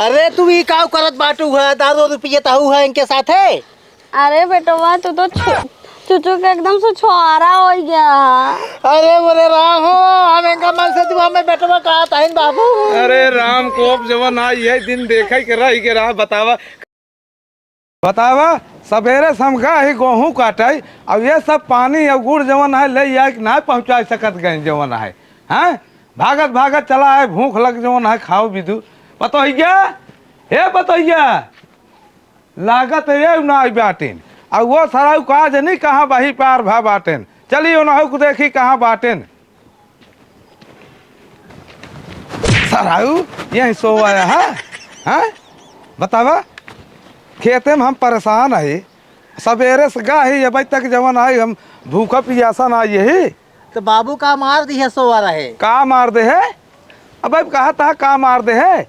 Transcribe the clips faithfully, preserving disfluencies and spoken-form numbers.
अरे, तू ई काउ करत बाटू है? दारू वारू पियत हऊ है इनके साथे? अरे बेटवा, तू तो छु-, चुचू के एकदम से छुआरा होइ गया। अरे मोरे राम हो, हम इनका मन से दुआ में बेटवा कहत हईन बाबू। अरे राम, कोप जवन आ, यह दिन देखे के रह के रहा, बतावा। बतावा, सबेरे से हम गए ही गोहूँ काटे, अब ये सब पानी और गुड़ जवन है, ले आए के ना पहुँचा सकत गए जवन है, हैं? भागत भागत चला है, भूख लग जवन है, खाओ बिदु। पतोहिया, हे पतोहिया, लागत है ये ना आई बाटिन, और वो सराऊ का जनी कहाँ बही पार भा बाटिन, चली उनहु को देखी कहाँ बाटिन। सराऊ, यहीं सोवा है, हैं? बतावा, खेते में हम परेशान है, सबेरे से गा ही, अबे तक जवन आई, हम भूखा पियासा ना आई ही। तो बाबू का मार दी है, सोवा रहे। का मार दे है? अबे कहा था का मार दे है?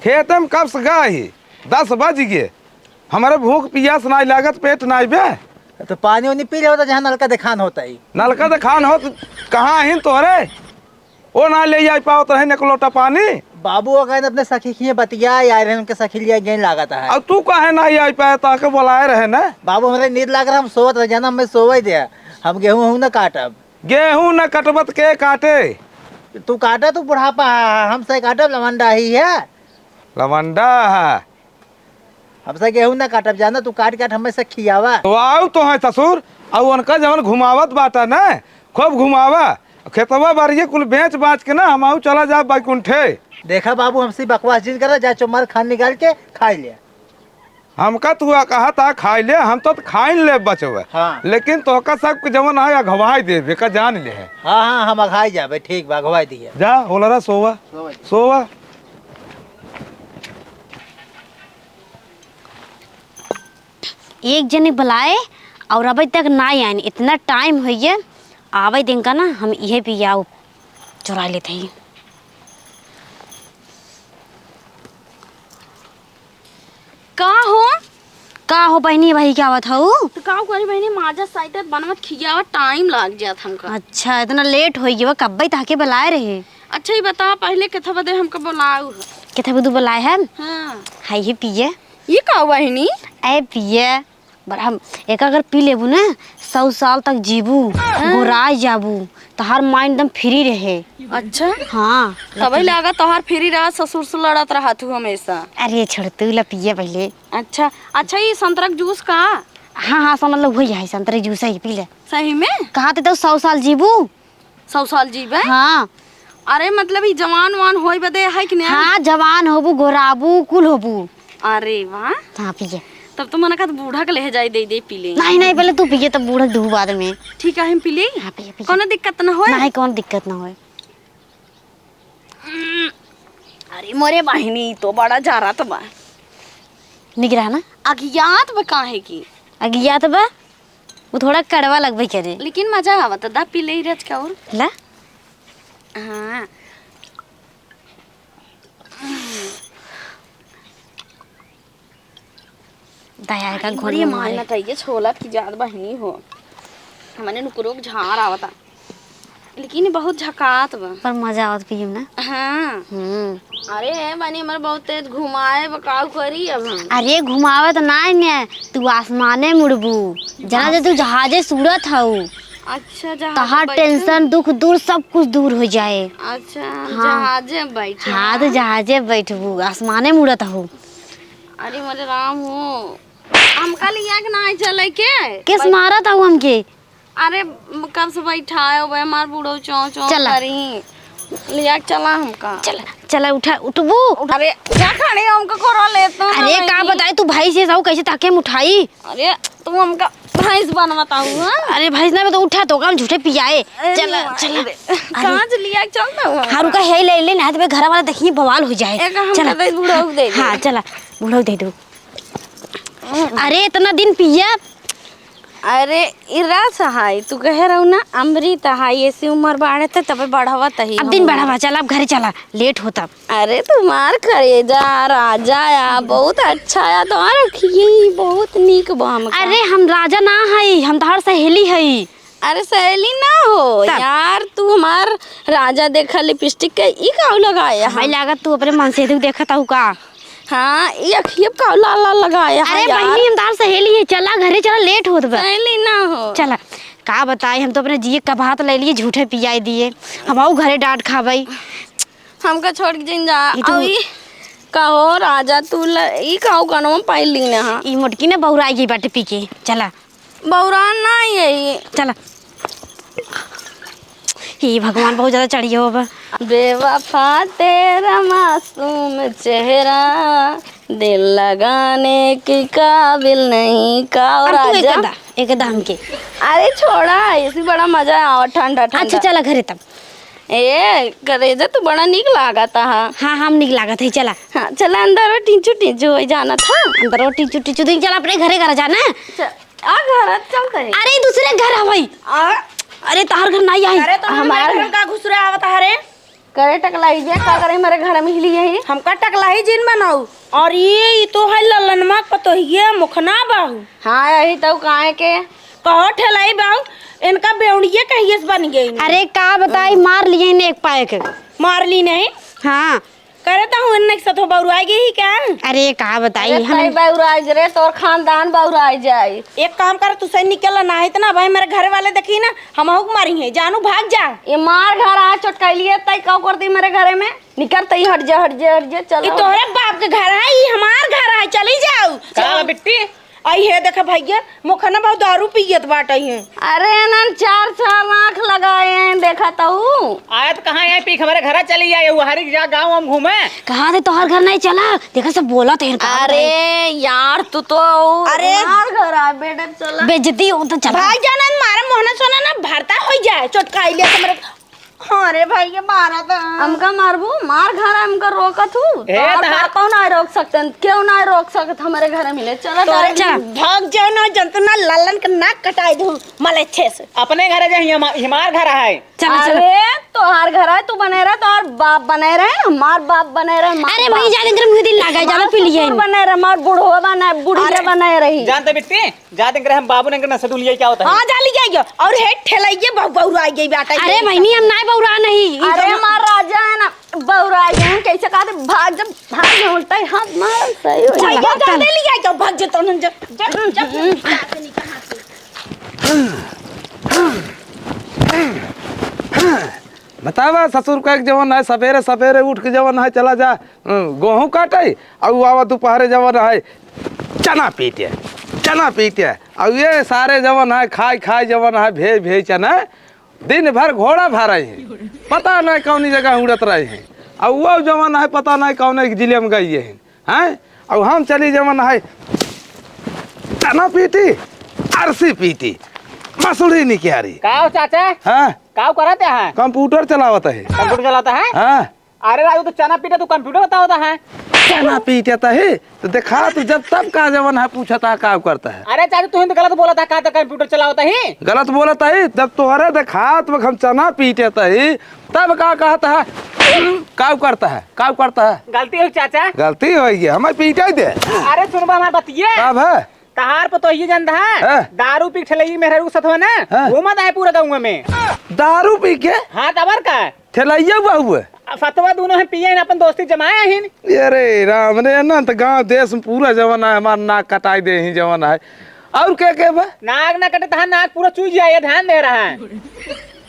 खेते में कब से गा ही, दस बज गए, हमारे भूख पियास नाई लागत, पेट नाई बे। तो पानी उनी पी लेवत, जहाँ नलका देखान होत ही। नलका देखान होत, कहाँ हिन तोहरे? ओ ना ले आई पावत रहे एक लोटा पानी। बाबू अगर अपने सखी खिए बतिया आए रहे, उनके सखी लिया गए लागत है। अब तू काहे ना आई पाए, ताके बुलाए रहे ना। बाबू हमरे नींद लाग रहा, हम सोवत रह जाना, हमें सोवे दे, हम गेहूं हूं ना काटब। गेहूं ना कटबत के काटे? तू काटे, तू बुढ़ापा है, हमसे काटब लवंडा ही है। लवंडा है। हमसे गेहूं ना काटब, जाना तू काट काट हमें से खियावा। तो आऊ तो है ससुर, और उनका जवन घुमावत बाटा ना, खूब घुमावा। खेतवा बाड़िए कुल बेच बाच के ना हम आऊ चला जाब बैकुंठे। देखा बाबू, हमसे बकवास जिन करा, जा चुमार खान निकाल के खाई ले। हमका तू आ कहा था खाई ले, हम तो खाई ले बचवे। हाँ। लेकिन तोहका सबके जवन है अघवाई देबे का जान ले है। हाँ, हाँ, हम अघाई जाबे, ठीक बा, अघवाई दिया। जा, ओलरा सोवा। सोवा। सोवा। एक जने बुलाए और अबे तक ना आइन, इतना टाइम होइ गया, आवे दिन का ना हम इहे पियाऊ चुरा लेते ही। का हो? का हो बहिनी, भाई क्या आवत हऊ? तो का करी बहिनी, माजा साइते बनवत खियावत टाइम लाग जात हमका। अच्छा, इतना लेट होइ गया, कब्बे तहके बुलाए रहे। अच्छा, ये बता पहले केथा बदे हमका बुलाऊ है? केथा बदे बुलाए है? हाँ। हाय हे पिए। ये का बहिनी? ए पिए, बड़ा हम एक अगर पी लेबू ना, सौ साल तक जीबू, हाँ। गोराई जाबू, तोहार माइंड एकदम फ्री रहे। अच्छा। हाँ। तबे लगा तोहार फ्री रहा, ससुर से लड़त रहा तू हमेशा। अरे छोड़ तू, ला पिए पहले। अच्छा, अच्छा, ये संतरा के जूस का? हाँ, हाँ, समझ लो वही है, संतरा जूस है, पी ले। सही में? कहा थे तो सौ साल जीबू। सौ साल जीबे? हाँ। अरे, मतलब, ई जवान वान होई बदे है कि नहीं? हाँ, जवान होबू, गोराबू, कुल होबू। अरे, वाह। हाँ, पिए। तब तो मना कहत बूढ़ा के लेहे जाई, दे, दे, पी ले। नहीं, नहीं, पहले तू पिए, तब बूढ़ा के दूँ बाद में। ठीक है, हम पी ले। हाँ, पिए, पिए। कोनो दिक्कत ना होए? नहीं, कोनो दिक्कत ना होए। अरे, मोरे बहिनी, तो बड़ा जारत बा। निगरा ना? अगियात बा काहे की? अगियात बा? वो थोड़ा कड़वा लगबे करे। लेकिन मजा आवत, दा पी ले रच का और। ला? हाँ। दया का अरे, घोल बड़ी में मार मारे। ना चाहिए, छोला की जात बहिनी हो। हमने नुकरोक झार आवता। लेकिन बहुत झकात बा। पर मजा आवत पियम ना। हाँ। हम्म। अरे, ए, बनी, हमर बहुत तेज घुमाए बा, काऊ करी अब हम? अरे, घुमावे तो ना ने, तू आसमाने मुड़बू। जना जे तू जहाजे सुड़त हऊ। अच्छा, जहाज तहार बैठे? टेंशन, दुख दूर, सब कुछ दूर हो जाए। अच्छा, हम हाँ। जहाजे बैठे हाँ, तो हैं? जहाजे बैठबू, आसमाने मुड़त हऊ। अरे, मोरे राम हो, हमका लिया के ना चले के? किस बस मारत हऊ हमके? अरे, कब से बैठा है, वह हमार बूढ़ो चौं चौं चला। करी। लिया के चला हमका। चला, चला, उठा, उठबू। अरे, जा खड़े, हमका कोरा ले तो ना अरे, का बहिनी। बताई, तू भाई से जाऊ, कैसे ताके हम उठाई? अरे, तू हमका भैंस बनवता हूँ, हाँ? अरे, भैंस ना, मैं तो उठा तो, काम झूठे पियाए। अरे, चला, माई चला। रे। अरे। कहाँ से लिया के चलता हूँ? हाँ, रुका, है, ले, ले, ना, तो घर वाला देखिए, बवाल हो जाए। एक हम चला। कहते बूढ़ा को दे दे। हाँ, चला, बूढ़ा को दे दो। अरे, इतना दिन पिया। अरे, ई रस हाय, तू कहे रहू ना, अमृत हाय, ऐसी उम्र बाढ़े त तबे बढ़ावत ही अब दिन हम। बढ़ावा, चल, अब घरे चला, लेट होता। अरे, तुम्हार करेजा राजा या, बहुत अच्छा या, तुम्हार खिए बहुत नीक बा हमका। अरे, हम राजा ना हई, हम तोहार सहेली हई। अरे सहेली ना हो तब? यार, तू हमार राजा देखा लिपस्टिक के, ई काऊ लगाए है? भाई लागत तू अपने मन से देखत हऊ का? हाँ, ई अखिया काऊ लाल लाल लगाए है अरे यार। बहिनी, हम तार सहेली है, चला घरे चला, लेट होत बा। सहेली ना हो। चला, का बताई, हम तो अपने जिए का भात ले लिए, झूठे पियाई दिए, हम आऊ घरे डांट खाबई। हमका छोड़ के जिन जा। ई तू अउर ई कहो राजा, तू ल-, ई काऊ कनवा पाई लीन हा? ई मोटकी ना बौराई गई बाटे पी के। चला। बौरान ना यही। चला। हे भगवान, बहुत ज्यादा चढ़ियो बा। बेवफा तेरा मासूम चेहरा, दिल लगाने की काबिल नहीं। का अब तू राजा? एक दा, एक दा हमके। अरे छोड़ा, ऐसी बड़ा मजा आवा, ठंडा ठंडा। अच्छा, चला घरे तब। ए करेजा, तू बड़ा नीक लागत हा। हाँ, हम नीक लागत है, चला। हाँ, चला अंदर टीचू टीचू हो जाना था। अंदर टीचू टीचू दिन, चला अपने घरे घर जाना। चल, आ घर चलते हैं। अरे, दूसरे घर हवई। आ? अरे, तोहर घर नहीं आई। अरे, तो हमारे हमारे घर का घुसरे आवत है रे? करे टकलाई जे, का करे हमारे घर में हिली यही? हमका टकलाई जिन बनाऊ। और ये, ये तो है ललनमा पतोहिए मुखना बाहू। हाँ, यही तो काहे के। कहो ठेलाई बाहू, इनका बेवड़िए कहिए से बन गई। अरे, का बताई, मार लिए ने एक पाए के। मार ली नहीं? हाँ। करे तो हूँ इन्ने के साथ बौराई गई ही क्या? अरे, का बताई, अरे, हम तई बौराई जे रे, तोर खानदान बौराई जाई। एक काम कर, तू सही निकल ना, है इतना भाई, मेरे घर वाले देखी ना, हम हुक मारी है, जानू भाग जा। ये मार घर आ चटकाई लिए, तई का कर दी मेरे घरे में? निकर तई, हट जा, हट जा, हट जा, चल। ये तोहरे बाप के घर है, ये हमार घर है, चली जाऊ। का चल। बिट्टी? आई है, देखा भैया, मोखना बहुत दारू पियत बाटे हैं। अरे, इन्हन चार चार आँख लगाए हैं, देखा तऊ। आयत कहाँ है, पी के हमारे घरा चली आई, वो हरी जा गाँव हम घूमे। कहाँ से तोहर घर नहीं चला? देखा सब बोला तेरे का अरे यार, तू तो अरे। हमार घर आ, बेटा, चला। बेइज्जती हो तो चला। भाग जाना, मारे मोहना सोना ना भरता हो जाए, चोटकाई ले हमारे। हाँ रे भाई, ये मारा था। हमका मारबू? मार घर है, हमका रोकत हूँ। ए, तोहार तहार पापा ना रोक सकते हैं, क्यों ना रोक सकत हमारे घर में ले? चला तोरे तारे। चल। भाग जाओ ना, जनता ना ललन के नाक कटाई दूँ, मलेच्छे से। अपने घर जा, हिमा-, हिमार घर है। चल, चल। अरे, तोहार घर है, तू बने रह, तोहार बाप बने रहे, हमार बाप बने रहे, हमार अरे, वही बाप। जाने तेरे मुँह दिल लागा, ज्यादा हमार पी लिए। ससुर बने रहे, हमार बुढ़वा बने, बुढ़िया अरे, बने रही। जानते बिट्टी, जा दिन करे हम बाबू ने नशा दूं, लिया क्या होता है? हाँ, जा लिया गया। और हे ठेलैये बहु-, बौराई गई बाटे। अरे बहिनी, हम नाय बौरा नहीं। ई अरे तो हमार राजा है ना, बौराई गए हैं, कैसे कहते, भाग, जब भाग गए उल्टा ही हाथ मार, सही हो चल, गया। भैया, चल। जाने लिया गया, भाग जाता हूँ, जा, जा, जा। बतावा ससुर का एक जवन है, सवेरे सवेरे उठ के जवन है, चला जा, अ, गोहूँ काटे, अउ आवा दोपहरे जवन है, चना पीटे, चना पीटे। अउ ये सारे जवन है, खाई खाई जवन है, भेज भेज चना, दिन भर घोड़ा भराई है, पता नहीं कौनी जगह उड़त रहे हैं। अउ वो जवन है, पता नहीं कौने जिले में गई है, हैं? अउ हम चली जवन है, चना पीटी, अरसी पीटी, मसूरी निकियारी। का हो चाचा? हाँ? का करत है? कंप्यूटर चलावत है। कंप्यूटर चलाता है? हाँ। अरे राजू, तू चना पीटा, तू कंप्यूटर बतावता है। चना पीटत ही, तो देखा तू जब तब का जवन है पूछता है, का करता है। अरे चाचा, तू ही तो गलत बोलत है, का तो कंप्यूटर चलावता ही। गलत बोलत ही, जब तोहरे देखा तो हम चना पीटत ही, तब का कहता है, का करता है, का करता है। गलती हो चाचा। गलती हो गई, हमें पीटे दे। अरे सुनबा हमार बतिया। का भा? तहार पतोहिए जानत है, हाँ। दारू पी के ठेलैया मेहरारू के सथवा ना, हाँ। घूमत है पूरा गाँव में। दारू पी के? हाँ, तबर का? ठेलैया हुआ हुए? आ, सतवा दोनों है पिए हैं, अपन दोस्ती जमाए हैं। अरे राम रे, ना तो गाँव देश में पूरा जवन है, हमार नाक कटाई दे ही जवन है। और के के बा? नाक ना कटे, तहार नाक पूरा चूज जाए, ध्यान दे रहा है।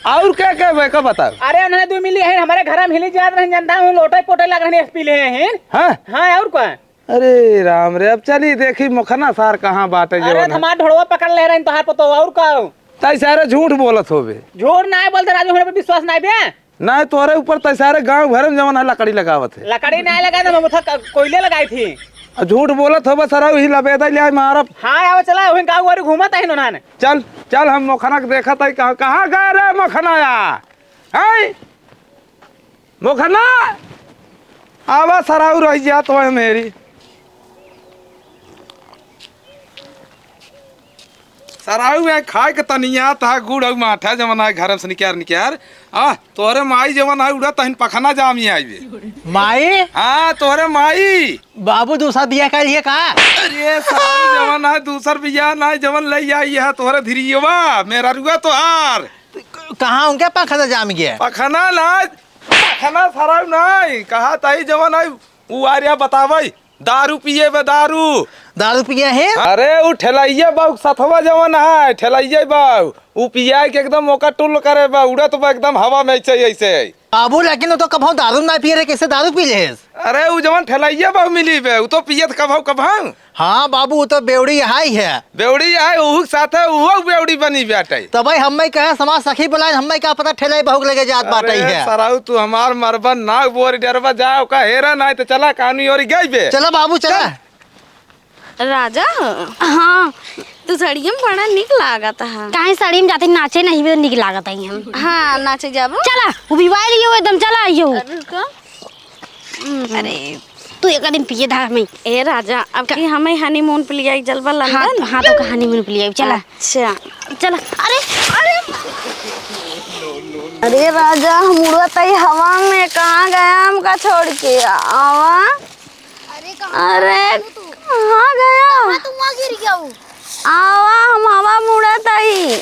और के के बा, का बताओ? अरे उन्हें दो मिली है, हमारे घर में हिली जात रहे, जानता हूँ, लोटे पोटे लग रहे हैं, पी ले हैं। हाँ? हाँ, और का? अरे राम रे, अब चली देखी मोखना सार कहाँ बाटे अरे जवन है। हमार ढोड़वा पकड़ ले रहे हैं तोहार पतो, और का हो? तै सारे झूठ बोलत होबे। झूठ नाय बोलते राजू, हमरे पे विश्वास नाय बे। नाय तोरे ऊपर तै सारे गाँव भर में जवन है लकड़ी लगावत है। लकड़ी नाय लगाए तो हम उठा क-, कोयले लगाई थी। आ झूठ बोलत होबे सारा, वही लबेदा ले आए मारब। हाँ, आओ चला, वही गाँव वारी घूमत है उन्होंने। चल, चल हम मोखना के देखत है कहाँ, कहाँ गए रे मोखनाया? हैं? मोखना, आवा सराऊ रह जात वह मेरी। सराऊ है खाए के तनिया, तहा गुड़ अउ माठा जवन है घर में से निकार निकार। आ, तोहरे माई जवन है उड़ा तहिन पखना जामी आइबे। माई? हाँ, तोहरे माई। बाबू दूसर बियाह कर लिए का? अरे सराऊ जवन है दूसर बियाह ना, जवन लई आई है तोहरे धिरियवा, मेहररुआ तोहार। कहाँ उनके पखना जाम गया? पखना ना, पखना सराऊ ना, कहा ताई जवन है उ आर्या बतावई, दारू पिए बे, दारू। दारू पिए है? अरे, उ ठेलैया बा, उ सथवा जवन है, ठेलैया बा, उ पियाई के एकदम ओकर टुल करे बा, उड़त बा एकदम हवा में ऐसे, ऐसे। बाबू, लेकिन उ तो कभौ दारू ना पिए रहे, कैसे दारू पी लेस? अरे, उ जवन ठेलैया बा, मिली बे, उ तो पियत कभौ, कभौ। हाँ बाबू, उ तो बेवड़ी हाई है। बेवड़ी आए, उहू के साथे उहो बेवड़ी बनी बाटै। तबही हम्मै कहे समाज सखी बोलाए, हम्मै का पता ठेले बहू के लगे जात बाटै अरे है। सराऊ, तू हमार मरबन ना बोरी डरबा, जाओ का हेरा नाहीं तो चला कानू ओरी गई बे। चला बाबू, चला। चल। राजा, हाँ। तू साड़िया में बड़ा निक लागत है। काहे साड़ी में जाते नाचे नहीं भी तो निक लागत है हम। हाँ, नाचे जाबो। चला, वो भी वाई लियो एकदम, चला आइयो। अरे रुको। हम्म। अरे, तू एक दिन पिए धा में। ए राजा, अब का- की हमें honeymoon पे लियाई जलवा हाँ, लंदन? हाँ, तो का honeymoon पे लियाई, चला। अच्छा। चला। अरे, अरे। अरे राजा, हम उड़त ही हवा में, कहाँ गया हमका छोड़ के? आवा। अरे, कहाँ अरे, गया तू? कहाँ गया? कहाँ तू वहाँ गिर गया हूँ? आवा, हम हवा में उड़त ही।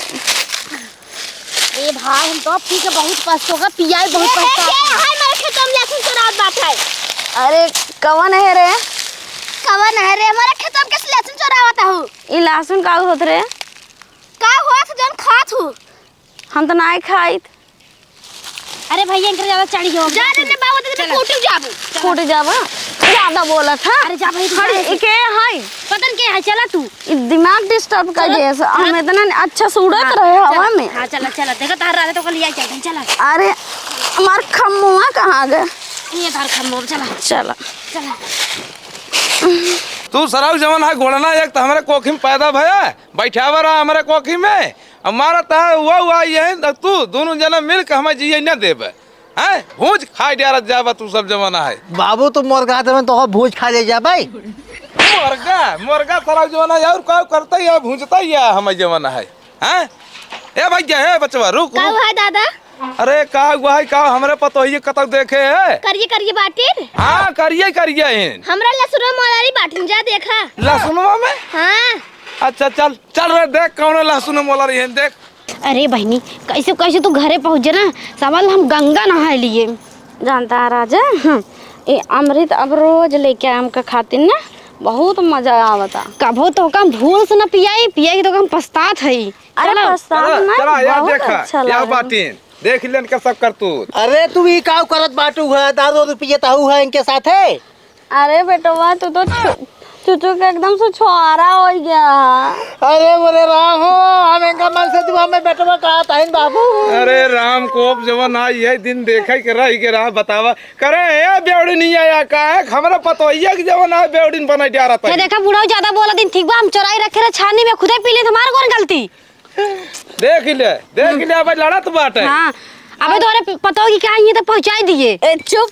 ए भाई, हम तो पी के बहुत पछतो का, पियाई बहुत ए, ए, पछतो ए, का। हाय, मारे खेतवा में लहसुन चोरावत बाटे। अरे, कवन है रे? कवन है रे? हमारे खेतवा में कैसे लहसुन चोरावत हूँ? ई लहसुन का होत रे? का होत जौन खात हूँ? हम तो नाई खाइत। अरे भैया, इनकर ज्यादा चढ़ी हो। जा रे, ने बाबू, तेरे चला। फूट जाबू। चला। फूट जाबा? ज्यादा बोलत है। अरे जा भाई, तू अरे, जा। ई के है? पता नहीं के है, चला तू। ई दिमाग disturb कर चला। दिए से। हम हाँ। इतना अच्छा से उड़त हाँ, रहे हवा चला। में। हाँ, चला, चला। देखा, तार राजा तो कल लिया जाए, चला। अरे, हमार खम्मुआ कहाँ गए? ये तार खम्मुआ, चला। चला। चला। तू सराऊ जवन है घोड़ना, एक तो हमरे कोखी में पैदा भया, बैठावा रहा हमरे कोखी में, अब मारत है हुआ हुआ ये, तू दोनों जना मिल के हमें जिए न देबे। हैं? भूज खाए डारत जाबा तू सब जमाना है। बाबू, तू मोर गात में तो भूज खा ले जा भाई। मोरगा, मोरगा सारा जमाना है, और का करता ही है, भूजता ही है हमें जमाना है। हैं? ए भैया, ए बचवा, रुक, का रुक। हुआ है दादा? अरे का हुआ है, का हमरे पतोहिए कतौ देखे है? करिए, करिए बाटिन। हाँ, करिए, करिए हैं। हमरा लसुनो मोलारी बाटिन, जा देखा। लसुनवा में? हाँ। अच्छा, चल, चल रे, देख कौन लहसुन मोला रही है, देख। अरे बहिनी, कैसे, कैसे तू घरे पहुँचे ना, समझ हम गंगा नहाए लिए। जानता है राजा, हाँ। ए अमृत अब रोज लेके आए हमका खातिर ना, बहुत मजा आवता। कभो तो हम भूल से ना पियाई, पियाई तो हम पछतात हई। अरे चलो। पछतात चला, ना, चला, या बहुत देखा, अच्छा या लगा। बाटिन, देख लेन का सब करतूत। अरे तू ई काव करत बाटू है, दारू रुपये ताऊ है इनके साथे। अरे बेटवा, तू तो चु-, चुचू के एकदम से छुआरा हो गया। अरे बोले राम हो, हम इनका मन से दुआ में बेटवा कहा ताइन बाबू। अरे राम कोप जवन आ यही दिन देखे के रह के रहा, बतावा। करे ए बेवड़ी नहीं आया का है, हमरा पतोहिया के जवन आ बेवड़ी बनाई जा रहा था। ये देखा बुढ़ऊ ज्यादा बोला दिन ठीक बा, हम चोराई रखे रहे छानी में, खुदे पी ले, हमार कौन गलती? देख ले, देख ले, अब लड़त बाटे। हाँ, अबे तोरे प-, पतोह की कहा ये तो पहुँचाई दिए। ए चुप।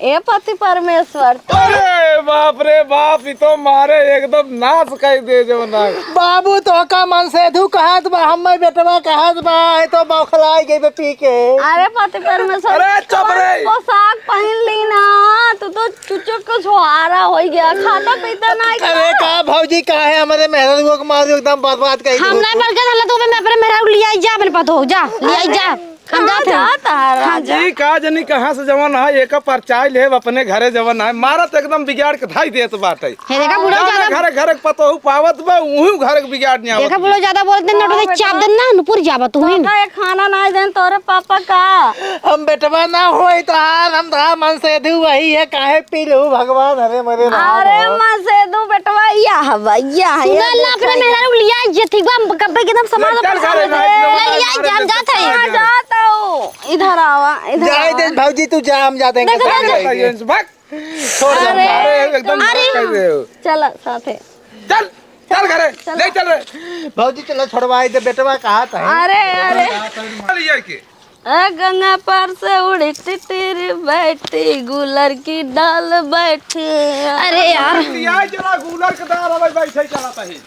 ए पति परमेश्वर। अरे बाप रे बाप, ई तो मारे एकदम नाश कर दे जवना। बाबू तो का मन से धू कहत बा, हम्मे बेटवा कहत बा, ए तो बौखलाई गई बे पी के। अरे पति परमेश्वर, अरे चुप रे। पोशाक पहन ली ना, तू तो चुचुक के छुआरा हो गया, खाता पीता नहीं अरे का? का भौजी, काहे हमरे मेहररुआ के मारू एकदम बर्बाद कर हम देबू? ना बर्बाद हल्ला तो मैं अपने मेहरारू लियाई जा, अपने पतो जा, लियाई जा। हम कहाँ जात हैं। जात है हाँ, राजा? जी, का जनी कहाँ से जवन है, एक परचाई लेब अपने घरे जवन है, मारा तो एकदम बिगाड़ के धाई देत बाटे। हे देखा बुढ़ऊ जाना ज्यादा घरे घरे के पतोहू पावत बा, उहू घर के बिगाड़ नहीं आवत देखा बा। बुढ़ऊ ज्यादा बोलते नोट दे चाप देन ना, नुपुर जाबा तू ही। तो का एक खाना ना देन तोरे पापा का? हम बेटवा ना होई तोहार, हम तोहार मनसेधु वही है, काहे पी लेहू भगवान, हरे मरे राम अरे हो। मनसेधु बेटवा, या हवा, या है, सुना या ला, अपने देखा, मेहरारू लिया जे, ठीक बा, हम कब्बे के एकदम समाज चल, पर चल, सामने चल, ले लिया चल, जे, हम जात है। चल, चल। जाता हूँ, इधर आवा, इधर जाए आवा। दे भौजी, तू जा, हम जाते हैं देखो, कसाई देखो। लेके। भाग। छोड़ दे, अरे, अरे, एकदम अरे। कर रहे हो। चला साथे। चल, चल घरे, चल। ले चल रे। भौजी, चलो छोड़वाई दे, बेटवा कहा था? अरे, अरे। चल, ये के? ए गंगा पार से उड़ी टिटिरी बैठी, गुलर की डाल बैठी। अरे यार। यार, जरा गुलर के डाल, अबे बैठे चला तही।